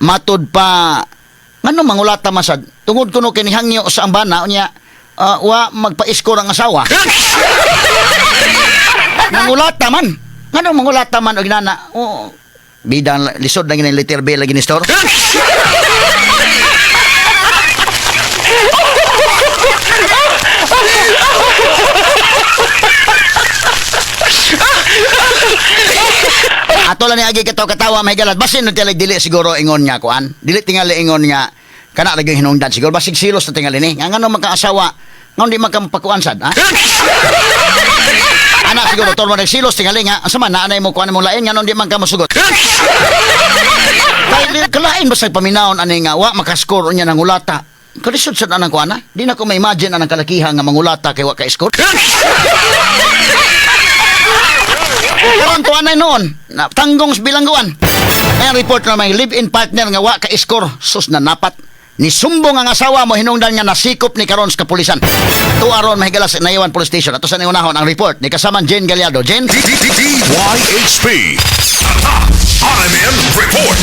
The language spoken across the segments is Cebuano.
Matud pa ngano mangulata man sad tungod kuno kay nihangyo sa ambana unya wa magpa-score ang asawa. Mangulata man. Ngano mangulata man og nana? Oh, bidang lisod lang ni letter B lagi ni store. Ato lang ni agi katawa katawa may galat. Basin no tingali dili siguro ingon nga kuan. Dili tingali ingon nga kana lagi hinungdan siguro basig silos na tingali ni. Nga ngano magkaasawa ngano di man ka mapakuan sad, ha? Ana siguro tol mo nagsilos tingali nga asa man naanay mo kuan mo lain ngano di man ka mosugot. Kay kalain ba sa paminawon ani nga wa makascore unya nangulata. Kalisod sad anang kuan, ha? Di na ko ma-imagine anang kalakihan nga mangulata kay wa ka score. Karon tuwa na noon, na, tanggong sa bilangguan. May report na may live-in partner nga wa ka score, sus na napat. Ni sumbong ang asawa mo hinungdan nga nasikop ni karon sa kapulisan. Tuwa ron mahigala sa Nayawan Police Station. Ato sa unahon ang report ni kasaman Jane Gallardo. Jane? DYHP. Tatak RMN Report.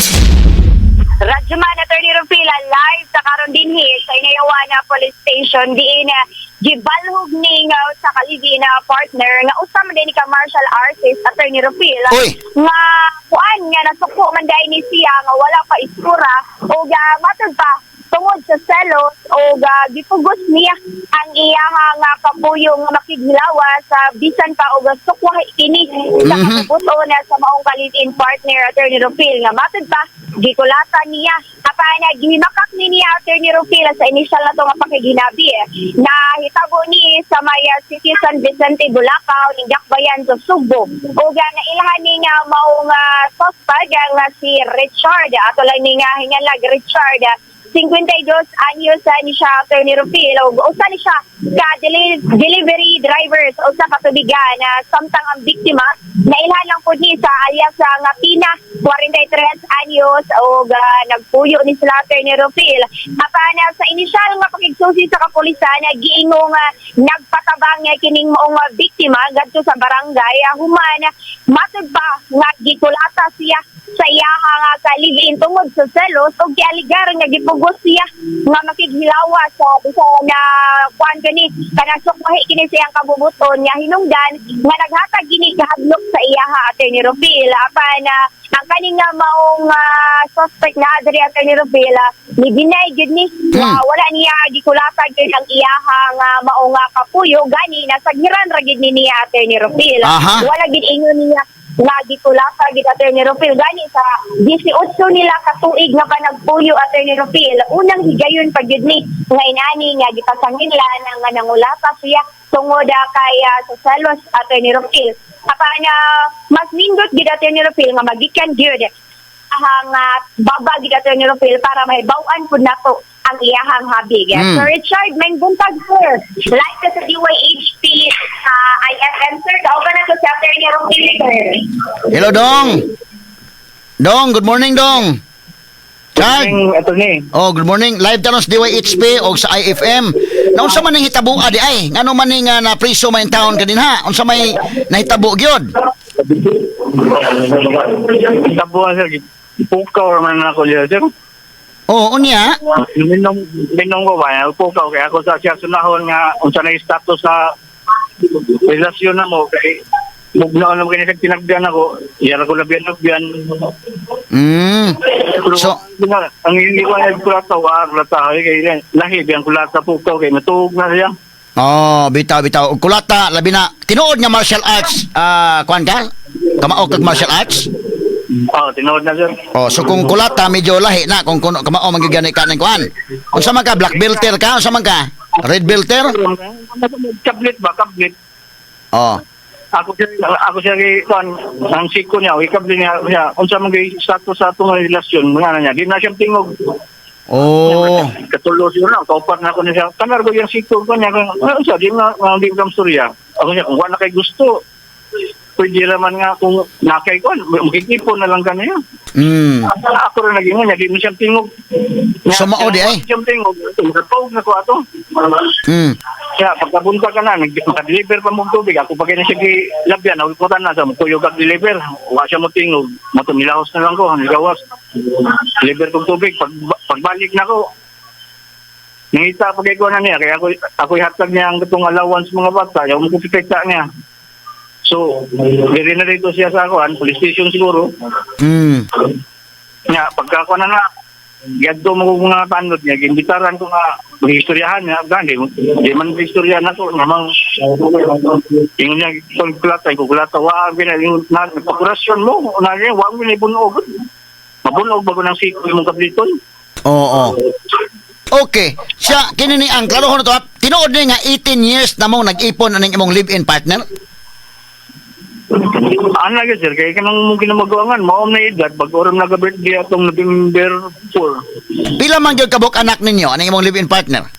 Radyoman Attorney Rufila live sa karon dinhi sa Inayawana Police Station diin gibalhog ni nga sa kaligi na partner nga usa man din ka martial artist, Attorney Rufila, Uy! Nga kuan nga nasuko man dai ni siya nga wala pa iskura o matud pa tungod sa selos o gipugos niya ang iyang nga kapuyo nga makighilawa sa bisan pa og sukwa kini sa kabubuton na sa maong ka-live-in partner, Attorney Rufil, nga matud pa gikulata niya apan gihimakak ni niya, Attorney Rufil, sa initial na to nga pakiginabi na hitabo ni sa may City San Vicente, Bulacau ning Dakbayan sa Sugbo ug nailhan ni nga maong suspect nga si Richard, ato lang ni nga hinganlag Richard, 52 anyos ni siya, Attorney Rufil, ug usa ni siya ka delivery drivers usa ka tubigan na samtang ang biktima nailhan lang pud ni sa alias nga Pina, 43 anyos ug nagpuyo ni sila, Attorney Rufil. Apan sa inisyal nga pakigsusi sa kapulisan, giingong nagpatabang nga kining maong biktima ngadto sa barangay human matud pa nga gikulata siya sa iyaha nga ka-live-in tungod sa selos ug gialigar nga gipugos siya nga makighilawa sa bisa na kuan kani kanang sukmahi kini siyang kabubuton nga hinungdan nga naghatag gini kahadlok sa iyaha, Attorney Rufil. Apan ang kaning nga maong suspect na adri, Attorney Rufil, ni deny gyud ni nga wala niya gikulata gyud ang iyaha nga maong kapuyo, gani nasaghiran ra gyud ni niya, Attorney Rufil. Wala gid ingon niya nga gikulata gid, Attorney Rufil. Gani sa 18 nila katuig nga panagpuyo, Attorney Rufil, unang higayon pa gyud ni nga inani nga gipasanginlan nga nangulata siya tungod kay sa selos, Attorney Rufil. Apan mas nindot gid, Attorney Rufil, nga magikan gyud ang baba gid, Attorney Rufil, para mahibaw-an pud nato ang iyahang habig. Sir Richard, may buntag, sir. Live ka sa DYHP sa IFM, sir. Kauban na to si Attorney Rufil, sir. Hello, Dong. Dong, good morning, Dong. Chad. Morning, attorney. Oh, good morning. Live tanon sa DYHP o sa IFM. Naunsa man ning hitabo adi ay? Ngano man ning napriso man taon kaninha? Unsa may nahitabo gyud? Tabuan, sir. Pukaw man ako niya, sir. Oh, unya. Minom, minom ko ba? Pukaw kay ako sa siya sunahon nga unsa na yung status sa relasyon na mo kay mugnaon naman kini sa tinagbian ako. Iyara ko labian labian. So, ang hindi ko ay kulata wa kulata kay lahi biyang kulata pukaw kay matuog na siya. Oh, bitaw bitaw. Og kulata labi na tinuod nga martial arts, kuan ka? Kamao kag martial arts? Oh, tinuod na, sir. Oh, so kung kulata medyo lahi na kung kuno kamao man gyud gani ka ning kuan. Unsa man ka, black belter ka? Unsa man ka? Red belter? Kablit ba kablit? Oh. Ako siya kay kuan ang siko niya, ikabli niya niya unsa man kay status sa atong relasyon nga na niya. Di na siya tingog. Katulo siya na, kaupat na ako niya siya. Tanar ko yung siko ko niya. Kung, ano siya, di na, nga, di kam storya. Ako niya, kung wala kay gusto, Pwede raman nga kung nakay ko, makikipon na lang ka niya. Ako rin naging niya, di mo siyang tingog. So, mao di ay? Siyang tingog, makatawag na ko ato. Kaya pagkabunta ka na, nag-deliver pa mong tubig. Ako pa kaya siya gilabyan, naulikutan na sa kuyog ag deliver. Wa siya mo tingog. Matumilahos na lang ko, nigawas. Deliver kong tubig. Pagbalik na ko, nangita pa kay ko na niya. Kaya ako ihatag niya ang itong allowance mga bata. Ayaw mo kupipekta niya. So, diri na rito siya sa akuan, police station siguro. Nga, pagka ko na nga, yadto mo kong mga tanod niya, gimbitaran ko nga, magistoryahan niya, gani, di man istoryahan ako, namang, ingon niya, kulata, kulata, wa, gina, ingon, na, nagpakurasyon mo, na, wa, mo ibunog. Mabunog bago ng siko yung kabliton. Oo. Okay. Siya, kini ni ang klaro ko na to, ha? Tinuod ni nga 18 years na mong nag-ipon aning imong live-in partner? Ano na sir, kaya kanang mong kinamagawangan, maom na edad, pag oram na birthday atong November 4. Pila man gyud kabuk anak ninyo aning imong live-in partner?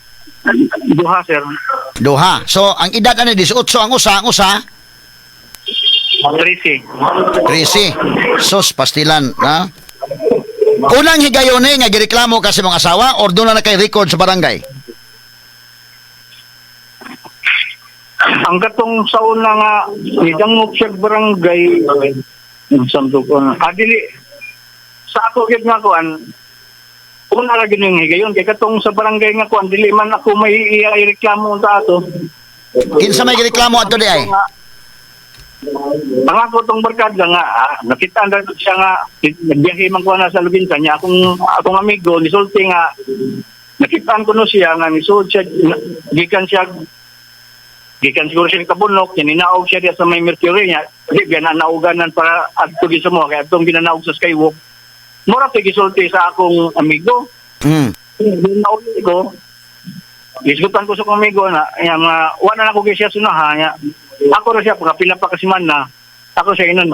Duha, sir. Duha. So, ang edad ani 18 ang usa 13. 13. Sus, pastilan, ha? Unang higayon ni nga gireklamo ka sa imong asawa or doon na kay record sa barangay? Ang katong sa una nga, nidangop siya barangay, samto ko na. Ah, dili, sa ako gid nga kuan, una ra gid yung higayon, kay katong sa barangay nga kuan, dili man ako may ireklamo sa ato. Kinsa may gireklamo adto di ay? Ang ako tong barkada nga, nakita na siya nga, nagbiyahe man ko na sa Lubinsa niya, akong amigo, nisulti nga, nakitaan ko no siya nga, nisulti siya, gikan siguro siya kabunok, nininaog siya diya sa may Mercury niya, di, ginanauganan para adto gi sa mo, kaya atong ginanaog sa Skywalk. Mura kay gisulti sa akong amigo. Nauli ko, gisgutan ko sa akong amigo na, ya, mga, wala na ko kay siya sunaha, niya. Ako ra siya, pagka pila pa kasiman na, ako siya inon,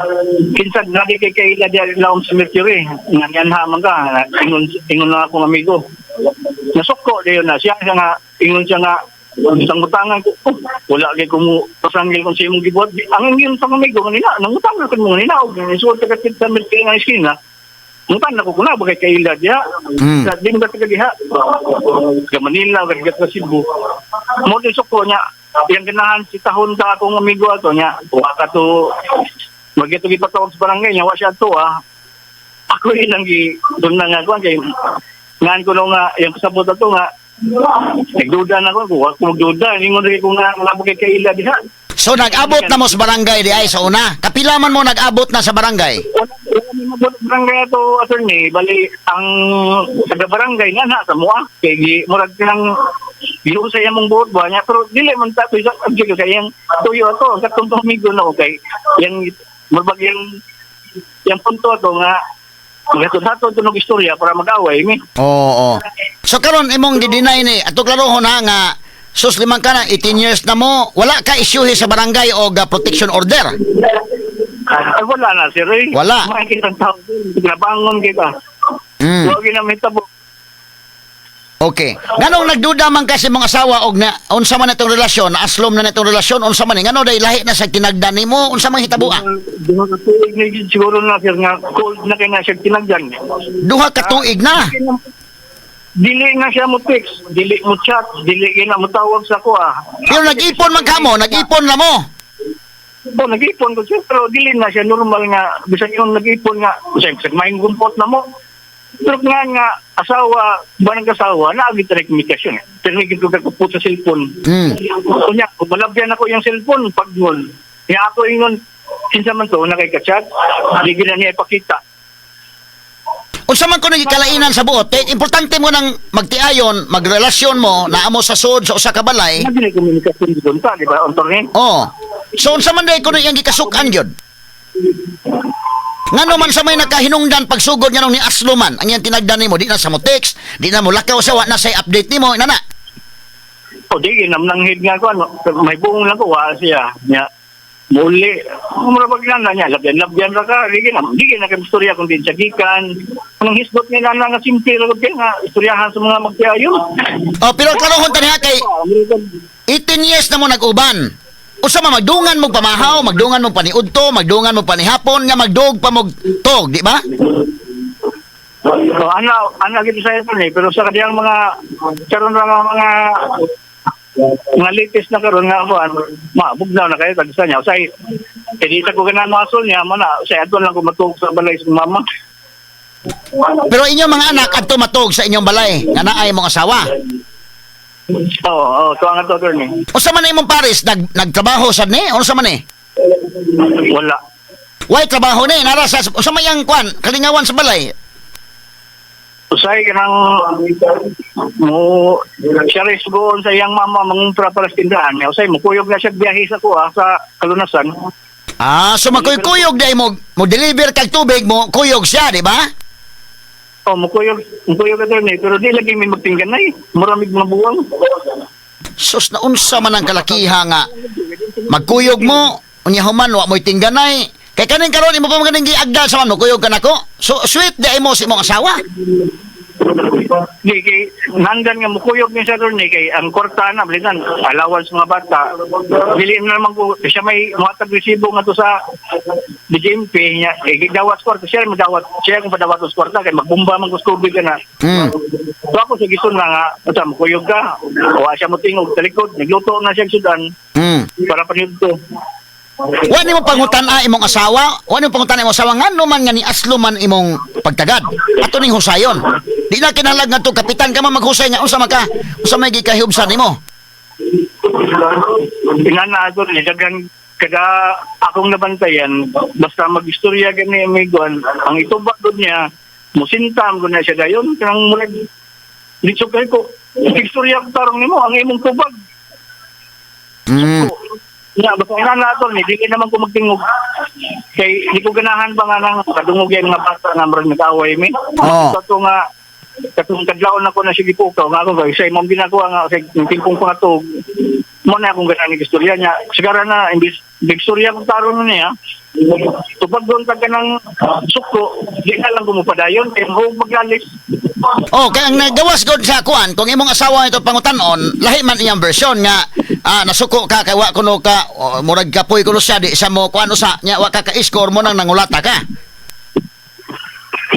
kinsa na di kay kaila diya laom sa Mercury, nga niyan man ka, ingon na akong amigo. Nasukko diyo na, siya siya nga, ingon siya nga, isang butangan ko, oh, wala kay kumu pasanggil kung sa imong gibuhat. Ang ingon sa amigo kanina, nangutang na ko mo kanina, og nisuot ka sa Mercury nga iskina. Ngutang na ko kuna bagay kaila diya. Sa di mo ka diha. Sa Manila, o sa Cebu. Mo di suko niya, yang ganahan si tahon sa akong amigo ato niya. Wa ka to magito gipatawag sa barangay niya, wa siya to ah. Ako yun ang gi doon na nga kuan kay ngan ko no nga yang kasabot ato nga nagduda na ko, wa ko magduda, ingon rin ko nga wala mo kay kaila diha. So nag-abot na mo sa barangay di ay sa una. Kapila man mo nag-abot na sa barangay? Wala mi mabot barangay ato, attorney, bali ang taga barangay nga na sa mua kay gi murag kanang giusay among buot ba niya, pero dili man ta to isang object kay yang tuyo ato ang katong amigo na kay yang murag yang punto ato nga magatod-hatod tunog istorya para mag-away mi. Oo. So karon imong gi-deny ni ato klarohon ha nga sus limang ka na 18 years na mo, wala ka isyuhe sa barangay o ga protection order. Ay, wala na sir eh. Wala. Makikita ang tao ginabangon kita. Wa ginamit tabo. Okay. Nganong nagduda man kasi mga asawa og na unsa man itong relasyon, naaslom na itong relasyon, unsa man ni ngano day lahi na sa tinagdan nimo, unsa man hitabua? Duha ka tuig na gyud siguro na sir nga cold na kay na siya tinagdan. Duha ka tuig na. Dili nga siya mo text, dili mo chat, dili gina mo tawag sa ko ah. Pero nag-ipon man kamo, nag-ipon na mo. Oh, nag-ipon ko siya, pero dili na siya normal nga bisan yung nag-ipon nga bisan bisan may gumpot na mo. Pero nga nga asawa, ba ng asawa, naagi tayo komunikasyon eh. Pero may ko kagpuput sa cellphone. Kunya, kung malabyan ako yung cellphone, pag ngol. Nga ako ingon, kinsa man to, na kay ka-chat, di gina niya ipakita. Unsa man kuno gikalainan sa buot, eh, importante mo nang magtiayon, magrelasyon mo, naa mo sa sud sa usa ka balay. Nga dili komunikasyon doon ta, di ba, Anthony? Oh. So unsa man day kuno iyang gikasukan gyud? Ngano man sa may nakahinungdan pagsugod nga nung ni Aslo man, ang iyang tinagdan nimo, di na sa mo text, di na mo lakaw sa wa na say update nimo, inana. O di, ginamnanghid nga ko, ano, may buong lang ko, wa siya. Nya, muli, mura pag na niya, labyan-labyan ra ka, di gina kay istorya kung di siya gikan. Anong hisgot nga na nga simple ra gud nga istoryahan sa mga magtiayon. Oh, pero klarohon ta niya kay 18 years na mo nag-uban. Usa man magdungan mo pamahaw, magdungan mo paniudto, magdungan mo panihapon, nga magdug pa mo tog, di ba? So, ana, ana gid sa ito ni, pero sa kadiyang mga karon ra nga mga mga latest na karon nga kuan, mabugnaw na kayo tag sa niya. Usay eh, di sa ko ganahan masol niya mo na, usay adto lang ko matuog sa balay sa mama. Pero inyong mga anak adto matug sa inyong balay nga naay mong asawa. Oo, oh, tuwa nga to, attorney. Unsa man na imong pares nagtrabaho sad ni? Unsa man ni? Wala. Way trabaho ni nara sa unsa may ang kwan kalingawan sa balay. Usay kanang mo siya rin sugoon sa iyang mama mangumpra para sa tindahan niya. Usay mukuyog na siya biyahe sa kuha sa kalunasan. Ah, so makuy-kuyog dai mo mo deliver kag tubig mo kuyog siya, di ba? Oh, mukuyog, mukuyog, attorney, pero di lagi may magtingganay. Muramig mga buwang. Sus na unsa man ang kalakiha nga magkuyog mo unya human wa mo'y tingganay. Kay kaning karon imo pa man kaning giagdal sa man mokuyog ka nako. So sweet di mo sa imong asawa. Di kay nanggan nga mukuyog niya sa attorney kay ang kwarta na balikan allowance mga bata. Dili na naman ko siya may muhatag resibo nga to sa BJMP niya. Eh, gidawat kwarta siya madawat siya kung padawat sa kwarta kay magbumba man ko sa tubig ka na. So ako sa gison na nga, basta mukuyog ka, wa siya mo tingog talikod, nagluto na siya sudan para panidto. Wa nimo pangutan-a imong asawa, wa nimo pangutan-a imong asawa ngano man nga ni aslo man imong pagtagad. Ato ning husayon. Di na kinahanglan ngadto kapitan ka man maghusay nga unsa man ka, unsa may gikahubsan nimo. Inana ako ni daghan kada akong nabantayan basta magistorya gani amiguan ang itubag gud niya musintam gud na siya dayon kanang murag dito kay ko istorya ko tarong nimo ang imong tubag. Ya, basta inana ato ni dili naman ko magtingog kay di ko ganahan ba nga nang kadungog yung mga bata nga murag nag-away mi. Kato nga katong kadlawon ako na sige pukaw nga ako kay sa imong ginagawa nga sa timpong pangatog mo na akong ganahan ni istorya niya sigara na imbis big istorya kong tarong niya tubag doon ka ng suko di na lang gumupadayon kay mo maglalis. Oh, kaya ang nagawas gud sa kuan, kung imong asawa ito pangutanon, lahi man iyang version nga nasuko ka kay wa kuno ka oh, murag kapoy kuno siya di sa mo kuan usa nya wa ka ka-score mo nang nangulata ka.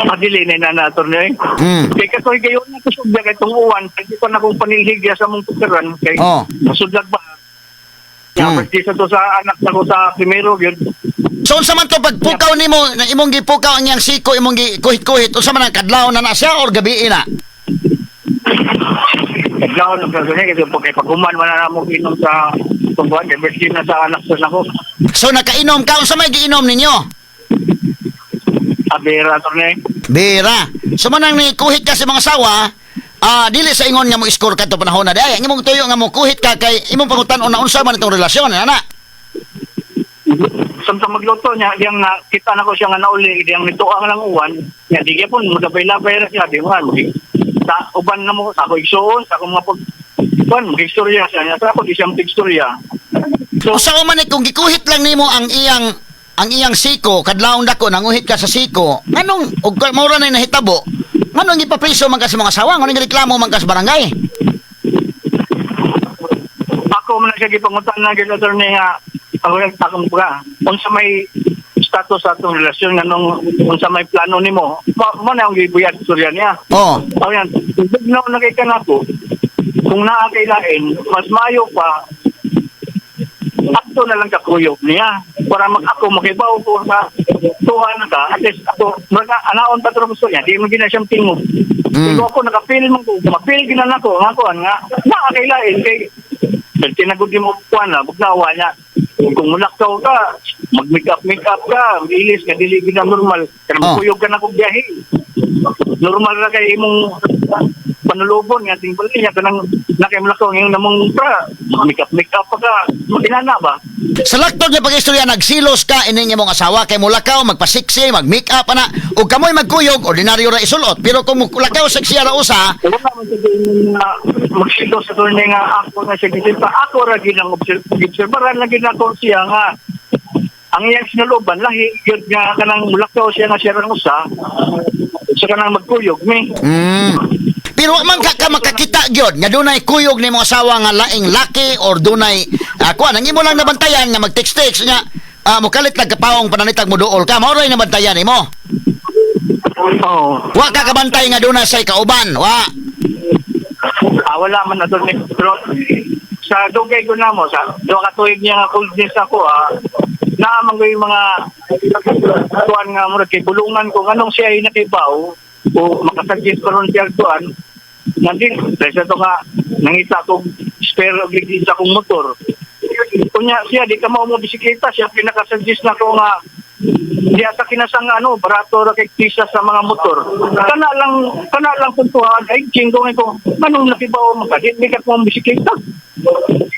Madili na na attorney. Kay katoy kayo na kusugda kay tong uwan kay di pa na akong panilhig sa mong tukaran kay nasudlag ba. Ya, birthday sa to sa anak nako sa primero gyud. So unsa man to pagpukaw nimo na imong gipukaw ang iyang siko imong gikuhit-kuhit unsa man ang kadlaw na na siya or gabi na? Kadlaw na sa kanya kasi pag paghuman man na mo inom sa tungkuan kay birthday na sa anak sa nako. So nakainom ka unsa may giinom ninyo? Abera attorney. Bira. So manang ni kuhit ka sa mga asawa, dili sa ingon nga mo score ka to panahon na di. Ang imong tuyo nga mo kuhit ka kay imong pangutan-on na unsa man itong relasyon, ana. Samtang magluto niya, diyang na, kita na ko siya nga nauli, diyang nituang lang uwan, niya di gyapon magabay-labay ra siya, di mo sa uban na mo, sa ako igsuon, sa akong mga pag kuan, mag-istorya siya niya, sa ako di siya mag-istorya. So, Usa man ni kung gikuhit lang nimo ang iyang siko kadlawon dako nanguhit ka sa siko nganong og mao ra na nahitabo nganong gipapriso man ka sa mga asawa nganong gireklamo man ka sa barangay? Ako man na siya gipangutan na gyud attorney nga ako lang takong ka unsa may status sa atong relasyon nganong unsa may plano nimo mo na ang gibuyad istorya niya. Ako yan, bugnaw na kay kanako, kung naa kay lain, mas mayo pa, akto na lang kakuyog niya. Para mag ako makibaw ko sa tuwa na ka, at least ako, mga anaon pa gusto niya, di mo gina siyang tingog. Pero ako nakapil man ko, mapil gina na ko, nga ko, nga, naa kay lain, kay, tinagod mo kuan na, bugnawa niya. Kung mulakaw ka, mag-make up, make up ka, ilis ka, dili gina normal. Kaya magkuyog ka na kong biyahe. Normal ra kay imong panulubon nga ting bali niya kanang nakaimlakaw ngayon namong pra make up make up pa ka inana ba. Sa laktod nga pag-istorya nagsilos ka ining imong asawa kay mulakaw magpasiksi mag-make up ana ug kamoy magkuyog ordinaryo ra isulot pero kung mulakaw seksi ra usa. Wala man sa nga magsilos sa turne nga ako na siya gisilpa ako ra gid ang obserbaran lagi na ko siya nga ang Ang iyang sinuluban lahi gyud nga kanang mulakaw siya nga siya rang usa sa kanang magkuyog mi. Pero wa man ka makakita gyud nga dunay kuyog nimo asawa nga laing laki or dunay kuan ang imo lang nabantayan nga mag-text-text nga mokalit lang kapaong pananitag mo duol ka, mao ray nabantayan nimo. Oo. Wa ka kabantay nga dunay say kauban, wa. Ah, wala man na doon. Pero sa dugay ko na mo, sa duha ka tuig niya nga coldness ako, naamang ko yung mga kuan nga murag kay bulungan ko nganong siya ay nakibaw o makasuggest ko ron siya kuan nandin dahil sa to nga nangita kong spare og ligid sa akong motor. Kunya siya di ka mao mo bisikleta, siya pinakasuggest na ko nga di ata kinasang ano barato ra kay kisa sa mga motor. Kana lang puntuhan ay chinggo ko manong nakibaw man ka di ka mo bisikleta.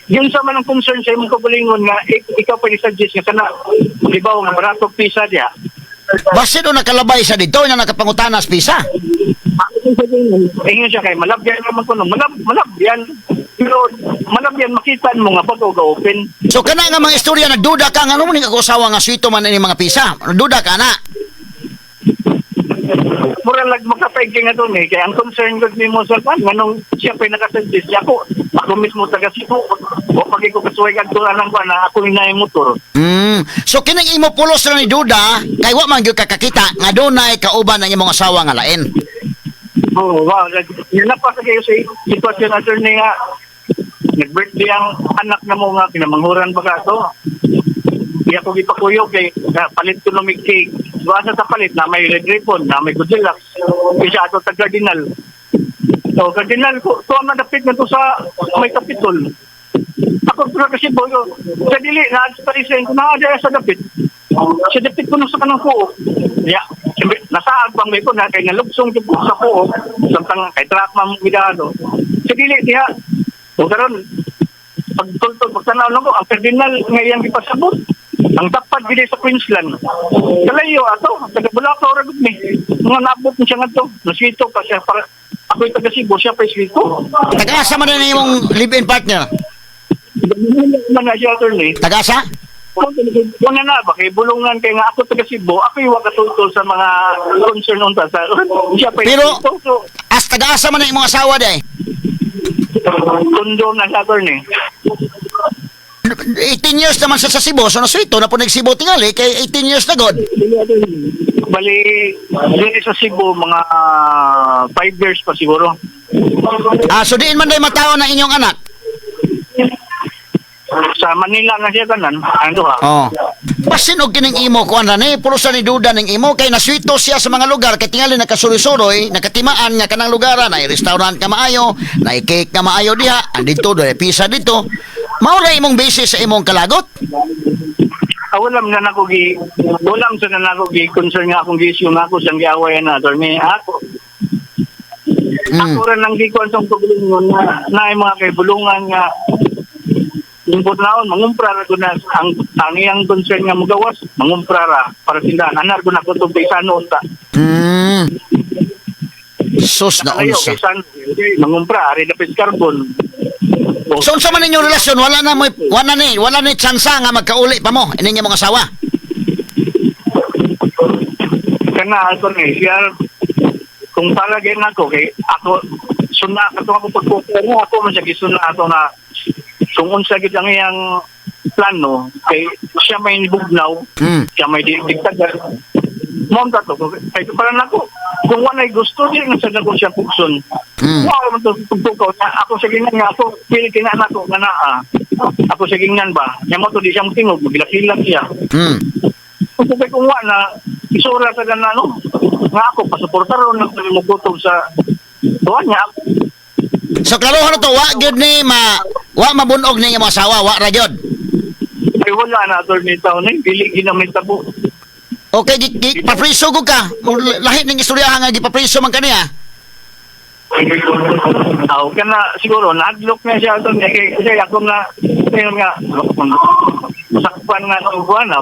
Yun sa man ang concern sa imong kaugalingon nga ikaw pa suggest nga kana kibaw nga barato pisa diya. Basin o nakalabay sa dito nga nakapangutanas pisa. Ingon siya kay malabyan naman ko no malabyan pero malabyan makita mo nga bago ga open. So kana nga mga istorya nagduda ka nga mo ning ako asawa nga swito man ini mga pisa. Nagduda ka na. Mura lag makapeg kay nga doon eh. Kaya ang concern ko nimo sa kwan, nganong siya pa nakasuggest siya ako, ako mismo taga Cebu, o pag ko kasuway kadto anang kwan na ako ni naay motor. So kining imo pulos ra ni duda kay wa man gyud ka kakita nga dunay kauban ang imong asawa nga lain. Oo, wow. Yun na pa sa kayo sa sitwasyon, attorney, nga nag-birthday ang anak na mo nga kinamanghuran ba ka to? Di ako gipakuyog kay nga, palit ko ng cake. Duwa sa palit na may red ribbon, na may Goldilocks. Isa ato sa Cardinal. So, Cardinal ko, to ang nadapit na to sa may kapitol. Ako pero kasi boyo, sa dili na sa Parisien, na dyan sa dapit. Sa dapit ko nung sa kanang kuo. Ya, siyempre, nasaag bang may ko na kay nalugsong yung sa kuo, samtang kay truck man gidano. Sa dili diha. O karon pagtultol pagtanaw lang ko ang Cardinal nga iyang gipasabot. Ang dapat gid sa Queensland. Kalayo ato, taga Bulacau ra gud ni. Mga naabot ni siya ngadto. Naswito pa siya para ako'y taga Cebu, siya pa swito. Tagasa man na imong live-in partner. Man na siya, attorney. Tagasa? Una na ba kay bulungan kay nga ako taga Cebu, ako yung wakatultol sa mga concern unta sa siya pa. Pero- so, As tagaasa man na imong asawa day. Tondo na siya, attorney. 18 years naman siya sa Cebu, so naswito na po nag-Cebu tingali kay 18 years na god. Bali, dili sa Cebu mga 5 years pa siguro. Ah, so diin man day matao na inyong anak. Sa Manila na siya tanan, ang duha. Oh. Basin og kining imo kuan ra ni, pulos ni duda ning imo kay naswito siya sa mga lugar kay tingali nakasuroy-suroy, nakatimaan nga kanang lugar na restaurant ka maayo, na cake ka maayo diha, ang dito do pizza dito. Mao ra imong basis sa imong kalagot. Ah, wala man sa na nako gi concern nga akong gi-issue nga ako siyang giawayan na attorney. Ako Ako ra nang gikuan sa kaugalingon na naay mga kay bulungan nga Import naon, mangumpra ra ko na ang iyang concern nga mugawas, mangumpra ra para tindahan. Anar ko na ko itong paisano unta. Sus na Ayaw, unsa. paisano. Okay, mangumpra, ari na carbon. So unsa man inyong relasyon, wala na mo wala ni tsansa nga magkauli pa mo ining imong asawa. Kana ako ni siya kung palagay na ako kay ako suna kato ako pagkukuha ako man siya gisuna ato na kung unsa gid ang iyang plano kay siya may bugnaw, siya may diktagan mo to kay para nako kung walay gusto di na sad ako siya pugson. Wow man to tugtukaw na ako sa gingnan nga ako pili kina nako nga naa ako sa gingnan ba nya mo to di siya motingog magilak-hilak siya. Kung kay kung wa na isura sa ganan no nga ako pasuportar ron na mo gutom sa tuwan niya ako. So klarohan na to, wa gyud ni ma wa mabunog ni imong asawa, wa ra gyud. Ay wala na attorney taon eh dili ginamay tabo. Okay, gi, papriso gud ka. Lahi ning istoryahan nga gipapriso man kaniya. Aw kana siguro nahadlok na siya attorney kay kasi ako nga ngayon nga masakpan nga sa uban na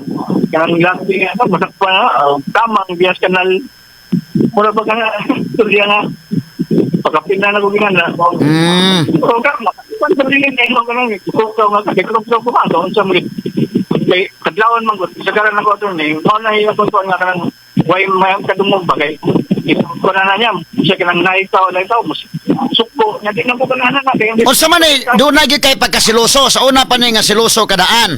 kanang lagi nga masakpan na tamang bias kanal mura ba ka nga istorya nga pagkapin na ko ginana. So ka Kung sa rin ay mo kanang kukaw nga kay kukaw ko ba unsa mo kay kadlawon man gud sa karan ako attorney, mao na iya ko nga kanang way may kadungog ba kay ko na na niya siya kanang naitaw naitaw mo sukbo nya di na ko kanahan na kay Unsa man eh, doon na gyud kay pagkasiloso. Sa una pa ni nga siloso kadaan.